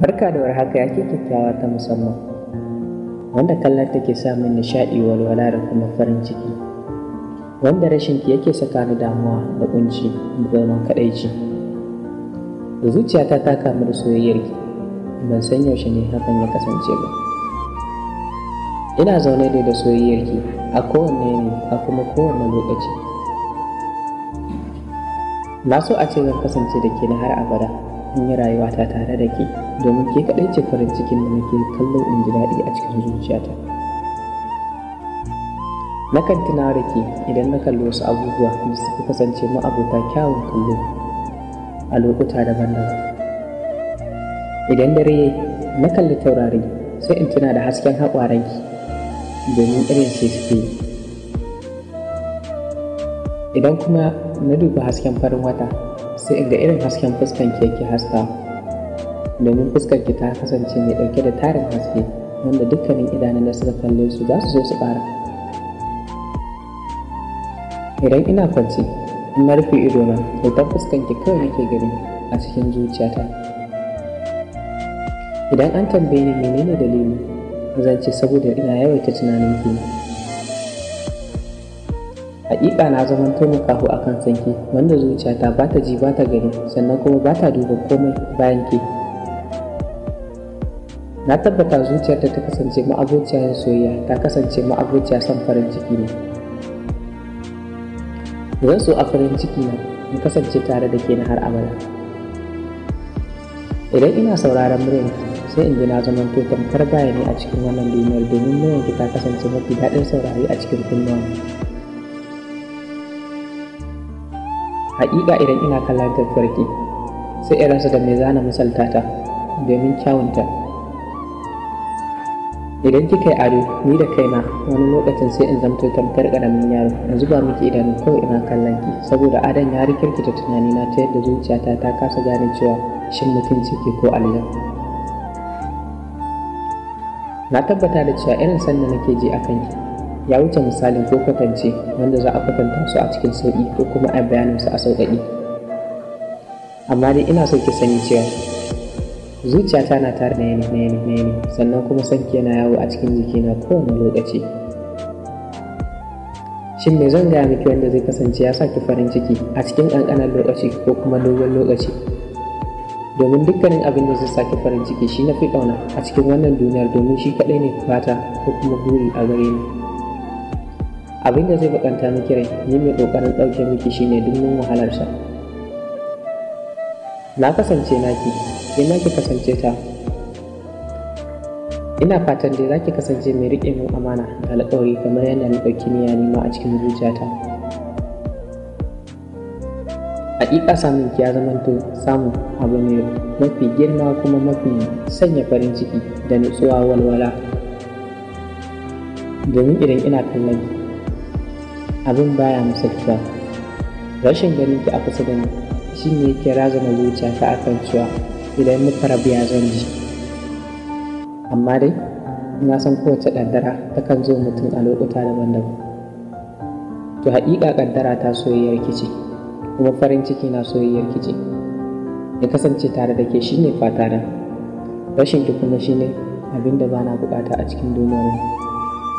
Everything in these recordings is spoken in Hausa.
Barka da warhaka, ya ke kyakkyawa ta musamman, wanda kallon take sa min nishaɗi, walwala da kuma farin ciki, wanda rashin ki yake saka ni damuwa da kunci da zaman kaɗaici. Da zuciyata ta kamu da soyayyarki, ban san yaushe ne hakan ya kasance ba. Ina zaune ne da soyayyarki a kowanne yanayi, a kuma kowanne lokaci. Na so a ce zan kasance da ke na har abada, in yi rayuwata tare da ke, domin ke kaɗai ce farin cikin da nake kallo in ji daɗi a cikin zuciyata. Nakan tuna da ke idan na kalli wasu abubuwa da suka kasance ma'abota kyawun kallo a lokuta daban-daban. Idan dare ya yi, na kalli taurari, sai in tuna da hasken haƙwaranki, domin irin sai suke yi. Idan kuma na duba hasken farin wata, sai in ga irin hasken fuskanki yake haskawa, domin fuskarki ta kasance mai ɗauke da tarin haske wanda dukkanin idanun da suka kalle su za su so su ƙara. Idan ina kwance, in na rufe idona, hoton fuskanki kawai nake gani a cikin zuciyata. Idan an tambaye ni menene dalili, zan ce saboda ina yawaita tunanin ki ne. Haƙiƙa na zamanto makaho a kan sanki, wanda zuciyata ba ta ji ba ta gani, sannan kuma ba ta duba komai bayan ke. Na tabbata zuciyarta ta kasance ma'abociyar soyayya ta kasance ma'abociya son farin ciki ne. Zan so a farin ciki na in kasance tare da ke na har abada. Idan ina sauraron muryarki, sai in ji na zamanto tamkar baya ne a cikin wannan duniyar, domin muryarki ta kasance mafi daɗin saurare a cikin kunnuwana. Haƙiƙa idan ina kallon tafiyarki, sai in rasa da me zana misalta ta domin kyawunta. Idan kika yi ado, ni da kaina wani lokacin sai in zamto tamkar ƙaramin yaro, in zuba miki idanu kawai ina kallon ki, saboda adon ya rikirkita tunanina ta yadda zuciyata ta kasa gane cewa shin mutum ce ke ko aljan. Na tabbata da cewa irin sanda nake ji a kanki ya wuce misalin ko kwatance wanda za a kwatanta su a cikin sauƙi ko kuma a bayanin su a sauƙaƙe. Amma dai ina so ki sani cewa zuciyata na tare da yanayi, sannan kuma sanki yana yawo a cikin jikina kowane lokaci. Shin me zan gaya miki wanda zai kasance ya sa ki farin ciki a cikin ƙanƙanin lokaci ko kuma dogon lokaci? Domin dukkanin abin da zai sa ki farin ciki shi na fi ƙauna a cikin wannan duniyar, domin shi kaɗai ne fata ko kuma buri a gare ni. Abin da zai baƙanta miki rai, ni mai ƙoƙarin ɗauke miki shi ne dumin wahalarsa. Na kasance naki, ke ma ki kasance ta. Ina fatan dai za ki kasance mai riƙe min amana da alƙawari kamar yadda na ɗauki niyya nima a cikin zuciyata. Haƙiƙa samun ki ya zamanto samun abu mai mafi girma kuma mafi sanya farin ciki da nutsuwa, walwala. Domin idan ina kallon ki, abin baya misaltuwa. Rashin ganin ki a kusa da ni shi ne yake razana zuciyata akan cewa idan muka rabu ya zan ji. Amma dai na san kowace ƙaddara takan zo mutum a lokuta daban-daban. To haƙiƙa ƙaddara ta soyayyar ki ce, kuma farin ciki na soyayyar ki ce. Ya kasance tare da ke shi ne fata na. Rashin ki kuma shi ne abin da bana buƙata a cikin duniyar nan,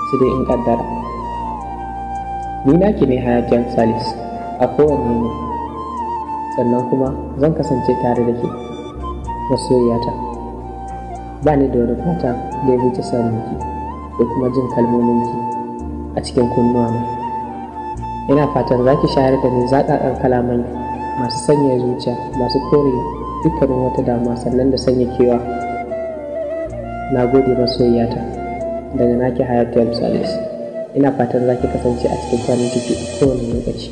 sai dai in ƙaddara. Ni naki ne Hayatu M Salis a kowanne ne, sannan kuma zan kasance tare da ke masoyiyata. Ba ni da wani fata da ya wuce samun ki ko kuma jin kalmominki a cikin kunnuwana. Ina fatan za ki shayar da ni zaƙaƙan kalamanki masu sanyaya zuciya, masu kore dukkanin wata damuwa, sannan da sanya kewa. Na gode masoyiyata, daga naki Hayatu M Salis. Ina fatan za ki kasance a cikin farin ciki a kowane lokaci.